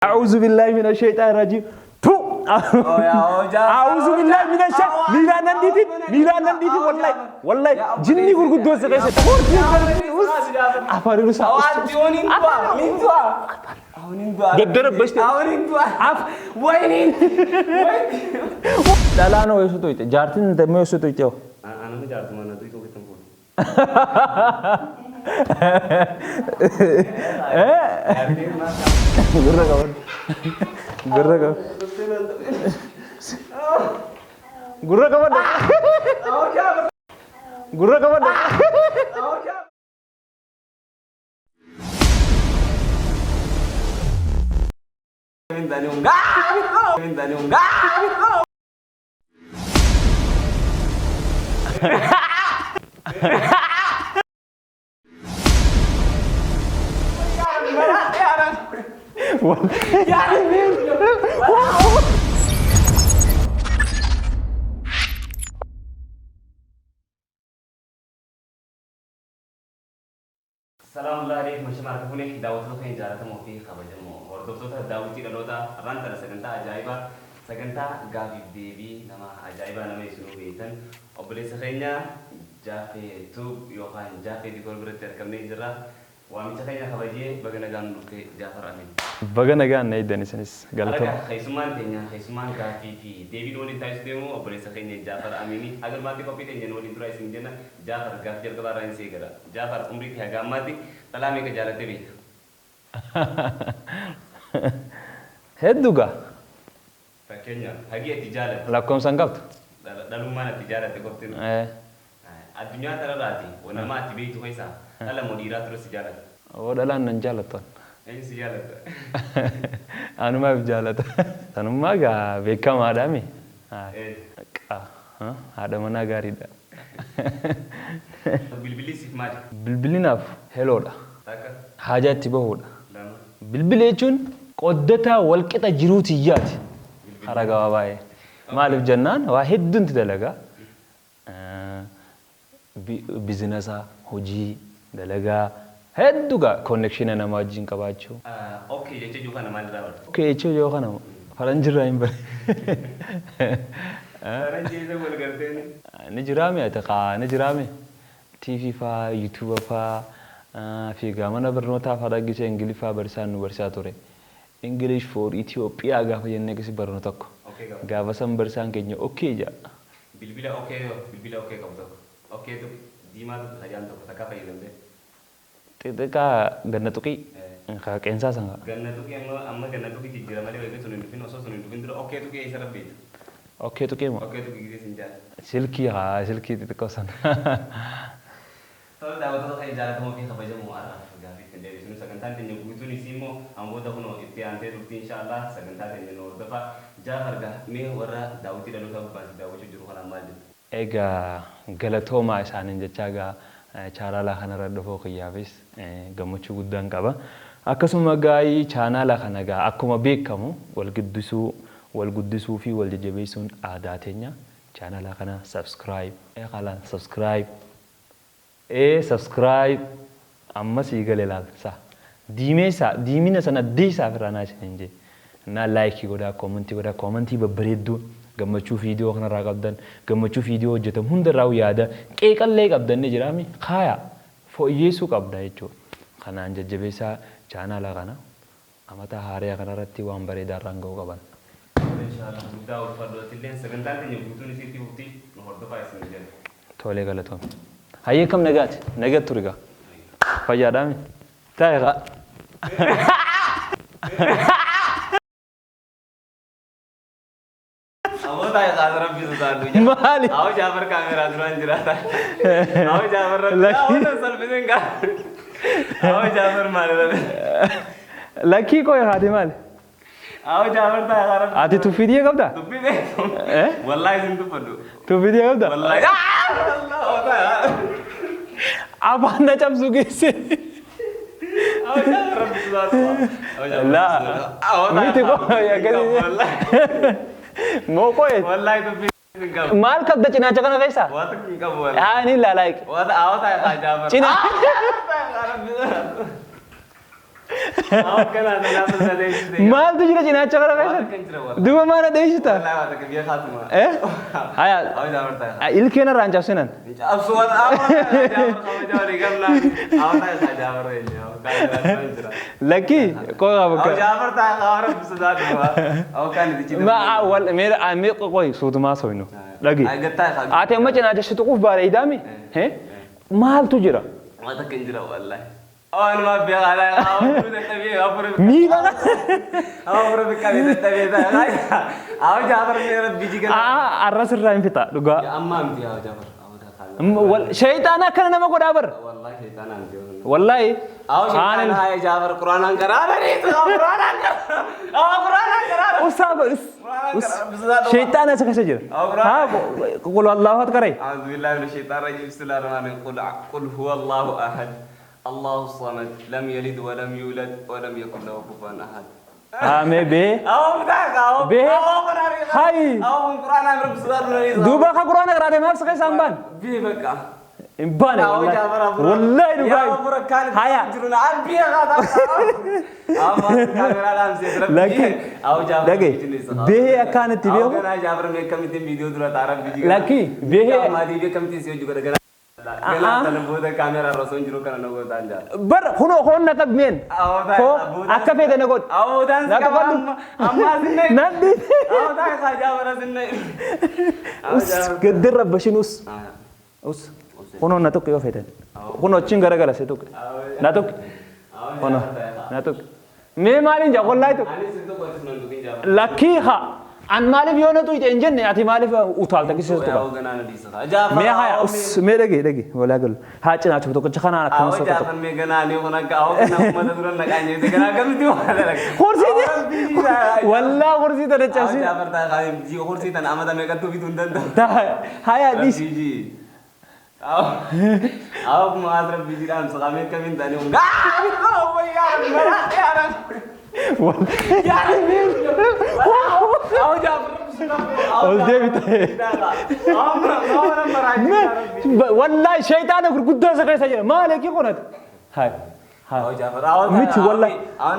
A'uuzu billaahi mina shayxaani rajiim. Tu. A'uuzu billaahi mina shayxaani miilaan nan dhiitin miilaan nan dhiitin wallahi wallahi jinni gurguddoo si keessa. Afaan isaa. Gaddara bashte. Af. Dhalaan hoo eessu tuyxe? Jaartiin immoo eessu tuyxe hoo? Anama jaartuma na tuyxuu kittan fuudhu. Gurra qaban. Gurra qaban. Gurra qaban. Gurra qaban. Salaamullahi aleykum ashama harka fuune daawwattoota keenya jaalatamoo fi kabajamoo hordoftoota daawwitii dhalootaa har'aan tana sagantaa ajaa'ibaa sagantaa gaafiif deebii nama ajaa'ibaa nama isinuu beektan obboleessa keenya Jaafee Tube yookaan Jaafee Dikoor biratti argamnee jirra Waamicha keenya kabajee baga nagaan nu dhufte Jaafar Amin. Baga nagaan na eegdan isinis galatoma. Haraga keessummaan teenya keessummaan gaaffii fi deebii nu waliin taasisuu deemu obboleessa keenya Jaafar Amiini. Haga dhumaatti qophii teenya nu waliin turaa isin jenna. Jaafar gaaffii jalqabaa irraan si eegala. Jaafar umrii tee haga ammaatti dhalaa meeqa jaalattee beekta? Heddu gaa. Fakkeenyaaf hagi ati jaalatte. Lakkoomsa hin qabdu. Dhalummaan ati jaalatte qofti. Ee. Addunyaa tanarraati nama ati beektu keessaa dhala moo dhiiraatu irra si jaalata? Oo dhalaan nan jaalattu an. Eenyu si jaalata? Anumaaf jaalata. Sanummaa gaa beekamaadha mi? Eenyu? Haadha manaa gaariidha. Bilbilli siif maali? Bilbilli naaf heloodha. Takka. Haajaa itti bahuudha. Lama. Bilbila jechuun qooddataa walqixa jiruu tiyyaati. Karaa gabaabaa ee. Maaliif jennaan waa hedduun itti dalaga. Bizinasa, hojii, dalagaa hedduu gaa connection nama wajjin qabaachuu. Ok jecha jiru kana maalirraa barte? Ok jecha jiru kana faranjirraa hin bare. Faranjii eessa wal garteeni? Ni jiraame ati kaa ni jiraame. TV faa, YouTube faa fi egaa mana barnootaa faa dhaggisee Ingiliffaa barsaan nu barsiisaa ture. English for Ethiopia gaafa jennee akkasi barnu tokko. Okay qaba. Gaafa san barsaan keenya okay ja'a. Bilbila okay yoo bilbila okay qabu tokko. Okay tuqi diimaa tuqi hajaan tokko takkaa fayyadamtee. Xixiqqaa ganna tuqii kaa qeensaa san kaa. Ganna tuqii amma amma ganna tuqii jijjiira malee wayita sun hin dhufin osoo sun hin dhufin dura okay tuqii eessa rabbeeta. Okay tuqii moo? Okay tuqii gisee sin jaan. Silkii kaa silkii xixiqqoo san. Tole daawwattoota keenya jaalatamoo fi kabajamoo har'aaf gaaffii ittiin deebisnu sagantaan teenya guutuun isii immoo amma booda kunoo itti aantee dhufti insha Allah sagantaa teenya nu hordofaa. Jaafar gaa mee warra daawwitii dhalootaa gubbaan si daawwachuu jiru kanaan maal jetta? Egaa galatoomaa isaaniin jechaa egaa chaanaala kanarra dhufuu kiyyaafis gammachuu guddaan qaba. Akkasuma egaa chaanaala kana egaa akkuma beekamu wal guddisuu wal guddisuu fi wal jajjabeessuun aadaa teenya. Chaanaala kana subscribe eegalaan subscribe ee subscribe amma sii gale laal sa diimeessaa diimina sana addeessaa ofirraa naa isiniin jee naa like godhaa comment godhaa comment babbareedduu gammachuu viidiyoo kanarraa qabdan gammachuu viidiyoo hojjetamu hundarraa yaada qeeqallee qabdan ni jiraami kaaya foyyeessuu qabda jechuudha kanaan jajjabeessaa chaanaala kana amata haaraya kanarratti waan bareedaa irraan ga'uu qaban. Tole inshallah guddaa ulfaadhu atilleen sagantaan teenya guutuun isiitti fufti nu hordofaa isinin jenna. Tolee galatoomi. Hayyee akkam nagaati? Naga turi gaa. Fayyaadhaami? Taa'e kaa. Aboo taa'e kaasa rabbi sodaadhu. Maali? Awoo Jaafar kaameraa duraan jiraata. Awoo Jaafar rabbi. Lakkii. Awoo nan salphisen kaa. Awoo Jaafar maali rabbi. Lakkii koo haati maali? Awoo Jaafar taa'e kaa rabbi. Ati tuffii tiyya qabdaa? Tuffii ta'e. Eh? Wallaahi isin tuffadhu. Tuffii tiyya qabdaa? Wallaahi. Awoo taa'e. Afaan na cabsuu geesse. Awoo Jaafar rabbi sodaadhu. Awoo Jaafar Laa. rabbi sodaadhu. Awoo taa'e Miti kaa. koo akkasii. Wallaahi. Moo qo'e. Wallaahi tuffii hin qabu. Maal qabda cinaacha kana keessa? Waa tokko hin qabu wallaahi. Haa ni ilaalaa. Waa ta'e kaa Jaafar. Cina. Taa'e kaa rabbi sodaadhu. Akkana naafa na dheessite. Maaltu jira cinaacha kana Waan keessatti? akkan jira wallahi. Duuba maana dheessita? Wallahi waan akka biyya kaatuma. Eh? Haya, Aw Jaafar taa'e. ilkeen irraa hin cabsinan. Cabsu waan aw Jaafar kabajaa walii gamnaa. Aw taa'e Jaafar eenyu. Kaameraa jira. Lakkii koo Aw qaba. Jaafar taa'e kaawara sodaatu. Aw kan itti jira. Ma wal mee mee qoy suutumaa soynu. Dhagi. Gattaa kaa. Ati amma cinaacha si tuquuf bareedaami? Maaltu jira? Waan takka hin jira wallahi. Aw anuma beekaa laa aw dadhabee afur. Miila. Aw afur biqqalee dadhabee taa'e. Aw Jaafar mee rabbi jigana. Arras irraa hin fixa dhugaa. Amma miti aw Jaafar. Aw taa'e. Shayxaana akkana nama godhaa bar. Wallahi shayxaana miti. Wallahi. Aw shayxaana haa Jaafar Quraanaan karaa bareedu. Quraanaan karaa. Aw Quraanaan karaa. Usaa us. Shayxaana isa keessa jira. Haa qul Allahu akbar. أعوذ بالله من الشيطان الرجيم بسم الله الرحمن الرحيم قل قل هو الله أحد الله الصمد لم يلد ولم يولد ولم يكن له كفوا أحد. Haa mee bee. أو بتاعك أو به. أو قرآن هاي. أو قرآن أمر بسم الله Duuba ka quraana qaraate maaf si keessa hin baane? بيه بقى Hin baane أو wallahi. جابر أبو Wallahi يا dhugaa. أبو ركان Haya. جرون عبي غدا أو ما كاميرا لام سيد ربي لكن أو جابر dhage bee akkaan itti beeku أو جابر میں کم تین ویڈیو درا تارا بيجي Lakki bee ما دي بيه کم تین سيو جوگا غنا غنا تن بودا كاميرا رسون جرو kana nago tan ja bar kunoo hoon na qabmeen. Koo akka feete na godhi. أو دان Na qabadhu. amma sinne Nan dhiise. أو تا خا جابر sinne Us gaddi rabbashin us. Us. Kunoo na tokko yoo feetan. Kunoo achiin garagala si tokko. Na tokko. Kunoo na tokko. Mee maaliin jaa wallahi tokko. ani sinto ko tisman dukin jabar Lakkii haa. An maaliif yoo na tuyte hin jenne ati maaliif utaalta kisistu qaba. أو غنا ندي سخا جابر Mee haya us mee dhage dhage walaa galu. Haa cinaacha tokkicha kanaan akkana أو soqa tokko. جابر میں غنا ني هنا کا أو غنا مدد درن لگا ني غنا کم دی ولا لگ Horsiite. Wallaa horsiite أو dachasi. جابر تا خا جي خورسي تن امدا میں کتو بھی دندن Haya dhiisi. جي أو أو معاذ ربي جي رام سخا میں کم تاني ہوں أو يا رب يا رب يا رب أو جابر Ol deebite. Wallahi shayxaana gurguddaa isa keessa jira. Maal eegi kunati? Hai. Hai. أو جابر أو Miti wallahi.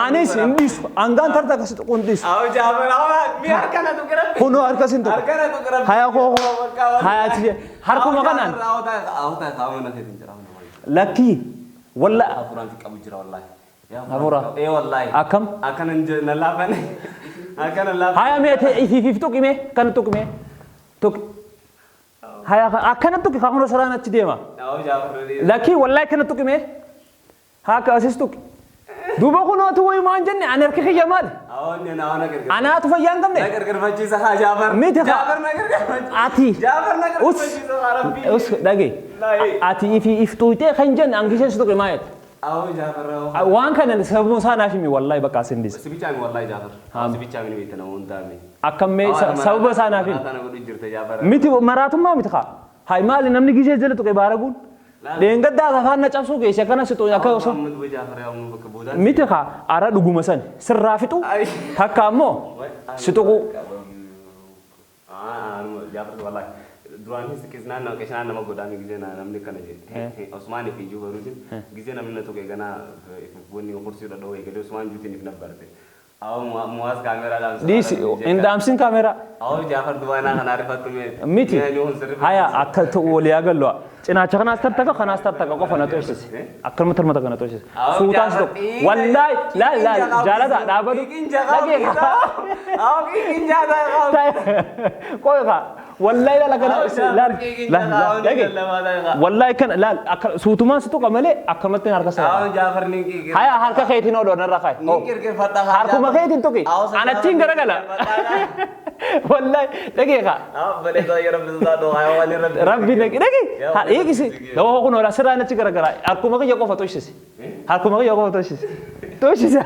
Anis hin dhiisu. Hangaan tarta akkasitti kun dhiisu. أو جابر أو مي هركنا تقرب Kunoo harkas hin tuqu. هركنا تقرب Haya koo koo. Haya ati harkuma kanaan. أو تا أو تا خاونا تنجرا Lakkii. Walla أفران في قبو جرا والله Hafuura. إيه والله Akkam. أكن نلافن أكن نلافن Haya mee ati ifiif tuqi mee kana tuqi mee tuqi. Haya akkana tuqi kaa kunoo saraan achi deema. أو جابر Lakkii wallahi kana tuqi mee. Haa akka asis tuqi. Duuba kunootu wayumaan jenne ani harki kiyya maali? أو إن أنا أنا كركر Anaatu fayyaa hin qabne. نكركر فجي سخا جابر Miti haa. جابر نكركر فجي Ati. جابر نكركر Us. فجي سخا ربي Us dhage. Ati ifi if tuqxee kan jenne hangisee si tuqe maayet. أو جابر أو Waan kana sababuu isaa naaf himi wallahi bakka asin dhiisa. سبيتشامي والله جابر سبيتشامي نبيتنا وندامي Akkam mee sababa isaa naaf himi. أنا أقول جرت جابر Miti maraatummaa miti kaa. Hai maali namni gisee jala tuqe baaraguun. Dheengaddaa afaan na cabsuu geesse akkana si tuqe akka osoo. محمد وجعفر يا أم بك بودان Miti kaa ara dhuguma san sirraa fixu takka ammoo si tuqu. جعفر والله duraan kisnaan nama qishnaan nama godhaan gisee namni kana jedhe Osmaan fi ijuu baruutiin gisee namni na tuqe ganaa wanni kursii irra dhowwee galee Osmaan juutiin if nabbarte. Aw muwaas kaameraa dhaamsa. Dhiisi hin dhaamsin kaameraa. Aw Jaafar dubaanaa kana arifattu mee. Miti haya akka ta'u walii agallu cinaacha kanaas tartaka kanaas tartaka qofa na toosise akkanuma tarmata kana toosise fuutaas tokko wallahi laal laal jaalata dhaabatu dhagee qoy kaa wallahi laal akkana laal laal dhagee wallahi kana laal akka suutumaan si tuqa malee akkanumatti harka sana Aw Jaafar ni haya harka keetiin ooloo narra kaayi harkuma keetiin tuqi anattiin garagala wallahi dhagee kaa Rabbi nagi nagi ha eegisi lawa kun ola sirraa natti garagara harkuma kiyya qofa toshisi harkuma kiyya qofa toshisi toshisi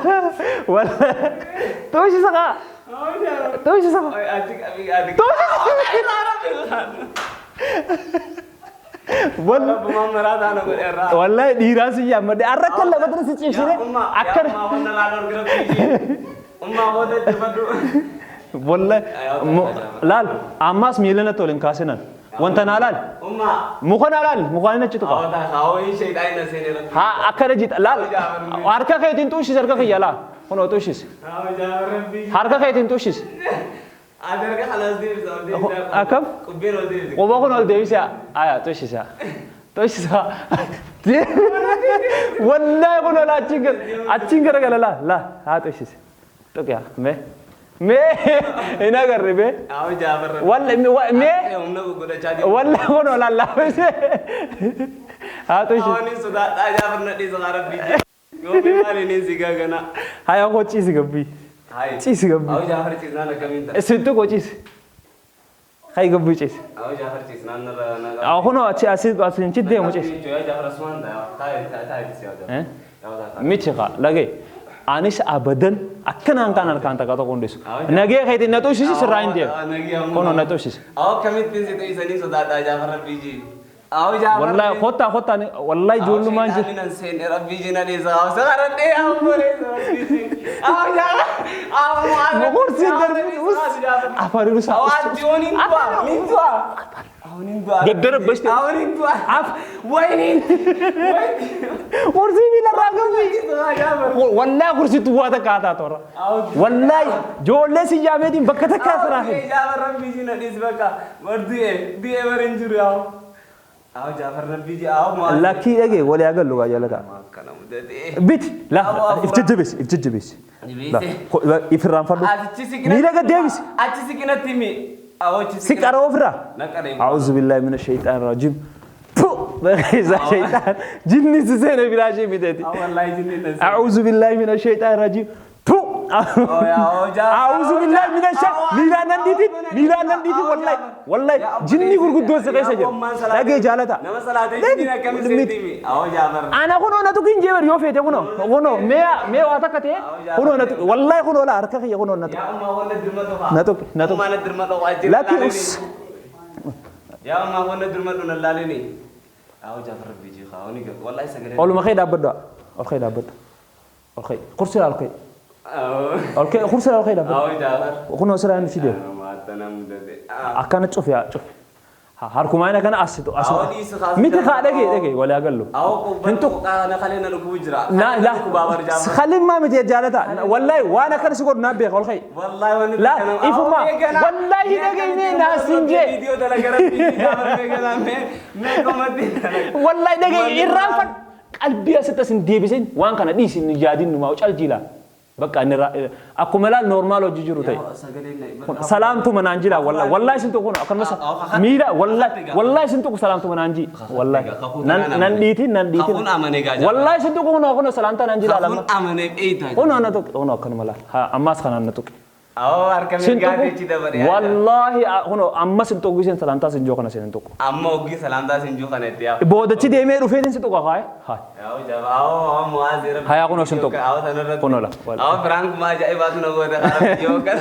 wala toshisa kaa toshisa kaa wallahi dhiiraa si yaammadhe arra akka lafa si cimsine akkana wallahi laal ammaas miila na tole hin kaasinan Wanta naa laal. Muka naa laal. Mukaan achi tuqa. Haa akkana jita laal. Harka keetiin xuushis harka kiyya laal. Kunoo xuushis. Harka keetiin xuushis. Akkam? Quba kun ol deebisa. Aya xuushisa. Xuushisa. Wallaahi kun ol achiin gara achiin gara gala laal laal haa xuushis. Tuqiya mee. Mee hin agarre mee. Walla mee. Wallaahi kun ol lallaafise. Haa xuushis. Haya koo ciisi gabbii. Ciisi gabbii. Sittu koo ciisi. Hayi gabbii ciisi. Kunoo achi asii asiin deemu ciisi. Miti kaa lagee. Anis abadan akkanaan kan harkaan takka tokko hundeessu. Nagee keetiin na xuushisi sirraa hin deemu. Kunoo na xuushisi. Wallahi kottaa kottaa wallahi ijoollummaan jiru. Kursiin darbi afaan isaa. Gaddara bashte. Af. Kursii miilarraa gabbii. Wallahi kursiitu waa takka haa taatu warra. Wallahi ijoollee si jaameetiin bakka takkaa siraa hin. Lakkii dhagee walii haa gallu gaa jaalataa. Biti la if jajjabeessi if jajjabeessi. If irraanfadhu. Miila gad deebisi. Si qara ofirraa. أعوذ بالله من الشيطان الرجيم. إذا شيطان جني سيسينه بلا شيء مدتي. أعوذ بالله من الشيطان الرجيم. أعوذ بالله من الشيطان. ميلان ننديتي ميلان ننديتي والله والله جني غرغدو سقيسه جر. لاقي جالتا. أنا كنو نتوكين جبر يو فيته كنو كنو مي مي واتكته كنو نتو والله كنو لا أركخ يكنو نتو نتو نتو لكن أس أول ما خير أبدا الخير أبدا الخير كرسي الخير الخير كرسي الخير أبدا كنو سرعة نسيده أكان تشوف يا شوف هاركم أنا كان أسد أسد متى خالقي دقي ولا أقول له أنتو لا لا خلي ما متى جالتا والله وأنا كان سكور نبي قول خي والله لا إفما والله دقي ناس إنجي والله دقي إيران فت قلبي أسد أسد ديبسين وأنا كان ديس نجادين ما وش الجيلا بقى أنا أكمل نورمال وجيرو تاي سلامتو منانجي لا والله والله سنتو كون أكن بس ميرا والله والله سنتو سلامتو منانجي والله ننديتي ننديتي والله سنتو كون أكن سلامتا نانجي لا لما كون أنا تو كون أكن ملا ها أماس خان أنا تو والله هنا أما سنتو كيسن سلامتا سنجو كنا سنتو أما أوجي سلامتا سنجو كنا تيا بودتي ديمي رفيدين سنتو كهاي هاي هاي أكون سنتو كنا لا أو فرانك ما جاي بات نقول ده يوكل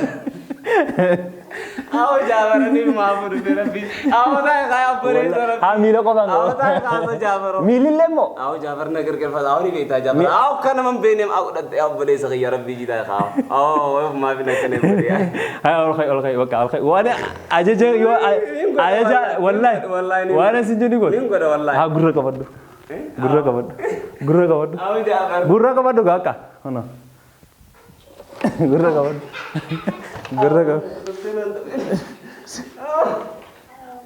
أو جابرني ما بقول ربي أو ده خيا بري ربي ها ميلو كمان أو ده خاص جابر ميلين لمو أو جابر نقر كيف أو ني بيتا جابر أو كان من بينهم أو ده أو بلي صغير ربي جدا خا أو ما بينا كنا بري هاي أول خي أول خي وقع أول خي وأنا أجا يو أجا والله وأنا سنجني قول والله ها غرة كبر غرة كبر غرة كبر غرة كبر غاكا هنا غرة كبر غرة كبر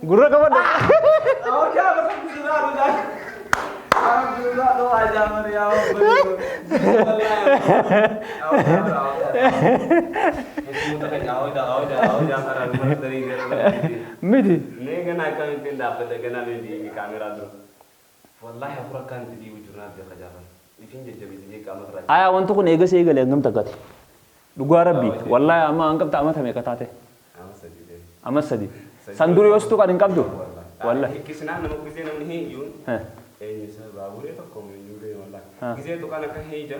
غرة كبر مدي آيا وانتو كن إيجا سيجا لأنهم تقاتي dhugaa rabbi wallahi amma an qabta amata meeqa taate amma sadi sanduri yostu kan hin qabdu wallahi kisnaan nama gisee namni hin iyyuun eenyu isa baaburee tokko eenyu wallahi gisee tokko akka heeja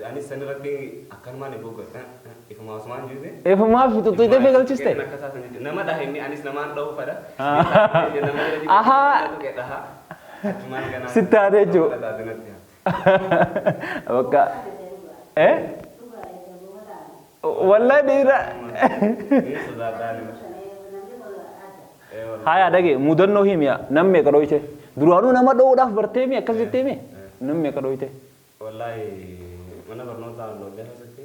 anis sanirratti akkanumaan eeguu ifumaa osumaan jirte ifumaa fitutuite feegalchiste nama dhahe inni anis namaan dhahu fada ahaa sitti haadee jiru bakka eh والله ديرا Haya dhage, mudannoo himi, nam meeqa dhooyte? Duraanuu nama dho'uudhaaf bartee mi akkas jettee mi? Nam meeqa dhooyte? Wallaahi, mana barnootaa Lollee keessatti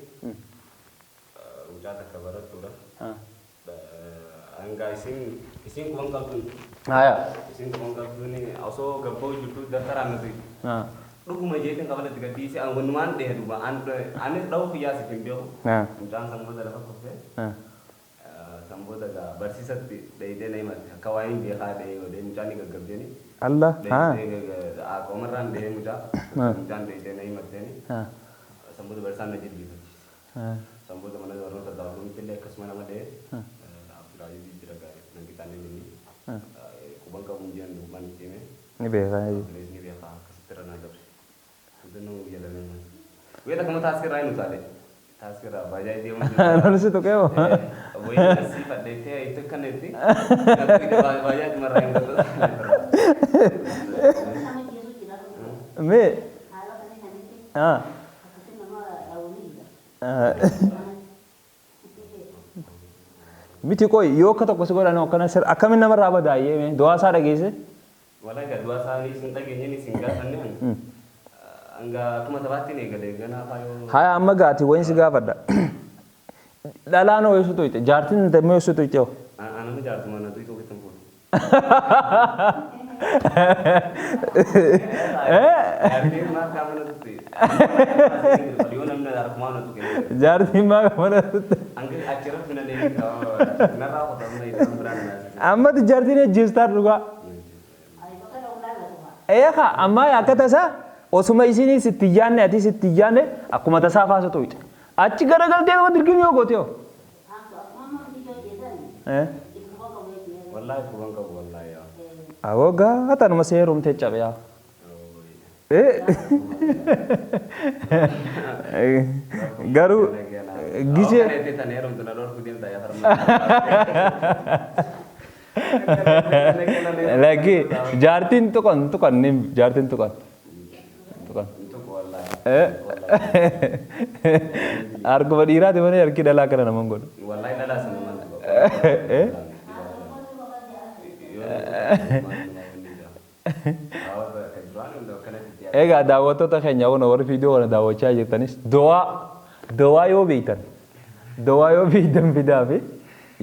mucaa takka barattuudha. Hanga isin quban qabduun isin quban qabduun osoo gabboo jirtu daftaraan nuti dhuguma jeetiin qabalatti gadhiise, an wannumaan dhehe duuba anis dha'uu kiyyaa siif hin beeku. Mucaan san booda lafa kuffee, san booda gaa barsiisatti dheeyitee na himatte, akka waa hin beekaa dhehee godhee mucaan ni gaggabdeeni. Allah. Qomarraan dhehee mucaa mucaan dheeyitee na himatteeni. San booda barsiisaan na jilbiifachiise. San booda mana barnoota Daarumitti illee akkasuma nama dhehee, Abdulaaziz jira gaarii nan qixaanne, inni quban qabuun jiran duubaan itti hime. Ni beekaa. Abdulaziz ni beekaa, akkasitti irra naa dabre. Mudannoo guyyaa lameen. Guyyaa takka taaskii irraa hin utaale. Taaskii irraa baajaa deemuun Lolli si tuqee moo? Wayii asii fadheettee itti akkanatti baajaa dhumarraa hin galu. Mee. Haala kana sanitti akkasii nama dhawanii jira. Miti, qoy, yoo akka tokko si godhan akkana sir akkamiin namarraa badaayyee mee du'aa isaa dhageesse? Walaa gaa du'aa isaanii isin dhageenyeen isin gaafanne, hanga akkuma taphaatti ni eegale ganaa faayoo. Haya, amma gaati wayin si gaafadha. Dhalaan hoo eessu tuyte? Jaartiin immoo eessu tuyte hoo? Anama jaartuma na tuytuu ofitti hin fuudhu. Jaartiin maal qaama na tutti? Yoo namni harkumaa na tuqe. Jaartiin maa mana tutte? Hanga achirratti na deebii narraa qotamna isaan biraan na Ammati jaartiin ejjeestaa dhugaa. Ay, bakka dhawulaa lafa. Eekaa, amma akka tasaa osuma isinii sitti yaanne, ati sitti yaanne, akkuma tasaa faasa tuyte. Achi garagaltee nama dirqamii yoo goote hoo? Akkuma biyyoo jedhan itti qabu jechuudha. Wallaahi quban qabu, wallaahi yaa. Awoo, gaa tanuma seerumtee cabe yaa. Garuu gisee Kana itti tan heerumtu na dhorku deemta yaa farma. Lagi jaartiin tuqan tuqan ni jaartiin tuqan tuqan. Tuqu, wallaahi. Harkuma dhiiraati malee harki dhalaa kana naman godhu. Wallaahi dhalaa sana maal tuqa. Eh? Yoo Egaa daawwattoota keenya kun, warri viidiyoo kana daawwachaa jirtanis, du'aa du'aa yoo beektan, du'aa yoo beektan fidaa fi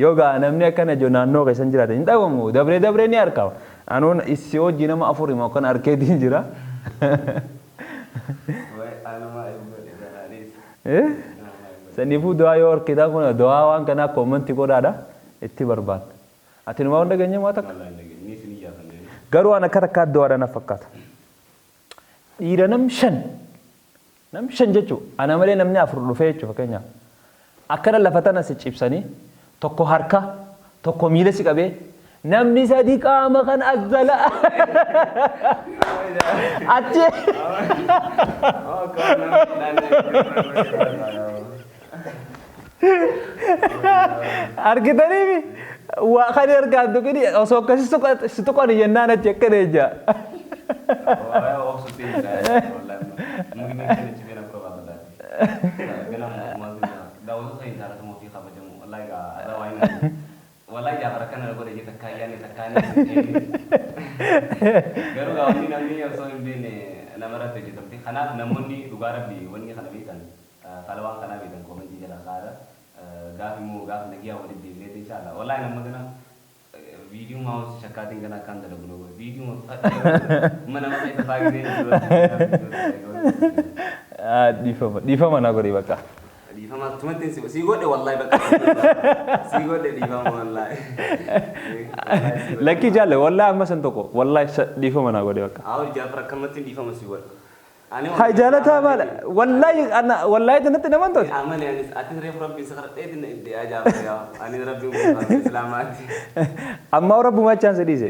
yoo gaa namni akkana jiru naannoo keessan jiraate hin dhabamu, dabree dabree ni argama. Anuun issi hojii nama afur himu akkan arkeetiin jira. Eh? Saniifuu du'aa yoo arkitan kun du'aa waan kanaa comment godhaadha itti barbaadna. Ati numaa hunda geenye maa takka? Garuu waan akka takkaa du'aadha na fakkaata. Dhiira nam shan, nam shan jechuun ana malee namni afur dhufee jechuudha fakkeenyaaf. Akkana lafa tana si cibsanii, tokko harka, tokko miila si qabee, namni sadi qaama kan as jala achi. Argitaniimi waa kan harkaan tuqini, osoo akkasi si tuqani jennaan achi akkana jecha. Wallahi Jaafar akkana godhe je, takkaa yaanne takkaa ni, garuu gaa wanni namni osoo hin beekne namarratti hojjetamte. Kanaaf namoonni dhugaa rabbi wanni kana beektan, fala waan kanaa beektan, comment jala kaa'adha. Gaaf immoo gaaf nagiyaa walitti deebineeti inshallah. Wallahi nama gana viidiyoo maawus shakkaatiin gana akkaan dalagu na godhe, viidiyoo mana nama keessa faagiree. Dhiifama, dhiifama naa godhi bakka. Dhiifama tumatti si godhe, wallahi bakka si godhe, dhiifama wallahi. Lakkii jaalle, wallahi amma san tokko, wallahi dhiifama naa godhi bakka. Haa, Jaafar, akkamatti dhiifama si godha? Haa, jaalataa maala, wallahi ana wallahi tanatti naman tolche. Amane anis atis reefu rabbiin si kadhadheetin itti Jaafar, yaa ani rabbiin gooftaa islaamaati. Amma rabbumaa chance dhiise.